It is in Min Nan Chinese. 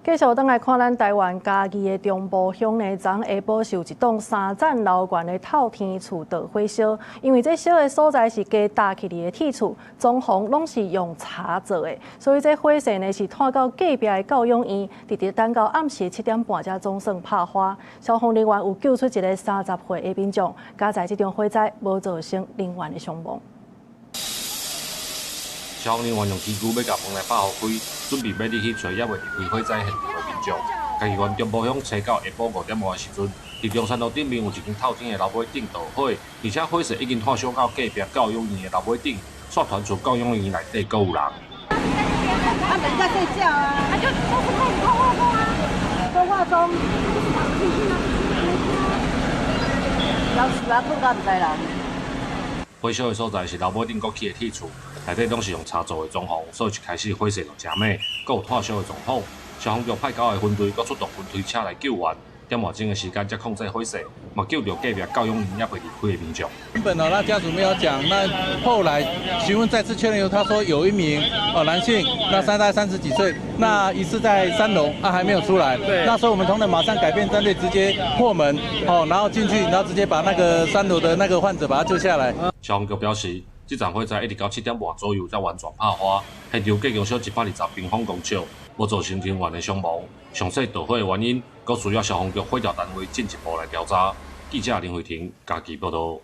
繼續轉來看咱台灣嘉義的中部鄉呢，昨下晡是有一棟三層樓懸的透天厝著火燒，因為這燒的所在是加搭起來的鐵厝，裝潢攏是用柴做的，所以這火勢呢是湠到隔壁的教養院，直直等到暗時7點半才總算拍花。消防人員有救出一个30歲的民眾，佳哉這場火災無造成人員的傷亡。消防人員用機具欲共門來拍予開，準備欲入去揣猶未離開火災現場的民眾。嘉義縣中部鄉初九下晡5點外的時陣，佇中山路頂面有一間透天的樓尾頂著火，而且火勢已經湠燒到隔壁教養院的樓尾頂，煞傳出教養院內底閣有人。他們在睡覺啊！啊就都是在通話中啊，通話中。老師啊，睏到毋知人。火燒的所在是樓尾頂閣起的鐵厝，內底攏是用柴做的裝潢，所以一開始火勢就誠猛，閣有湠燒的狀況。消防局派九个分隊，閣出動噴推車來救援，點外鐘的時間才控制火勢，嘛救著隔壁教養院猶未離開的民眾。原本哦，那家屬沒有講，那後來詢問再次確認後，他說有一名哦男性，那大概30幾歲，那疑似在三樓，他還沒有出來。對。那時候我們同仁馬上改變戰略，直接破門，哦，然後進去，然後直接把那個三樓的那個患者把他救下來。消防局表示，這場火災一直到7點半左右才完全拍花，現場計共燒120平方公尺，無造成人員的傷亡。詳細著火的原因，閣需要消防局火調單位進一步來調查。記者林慧婷嘉義報導。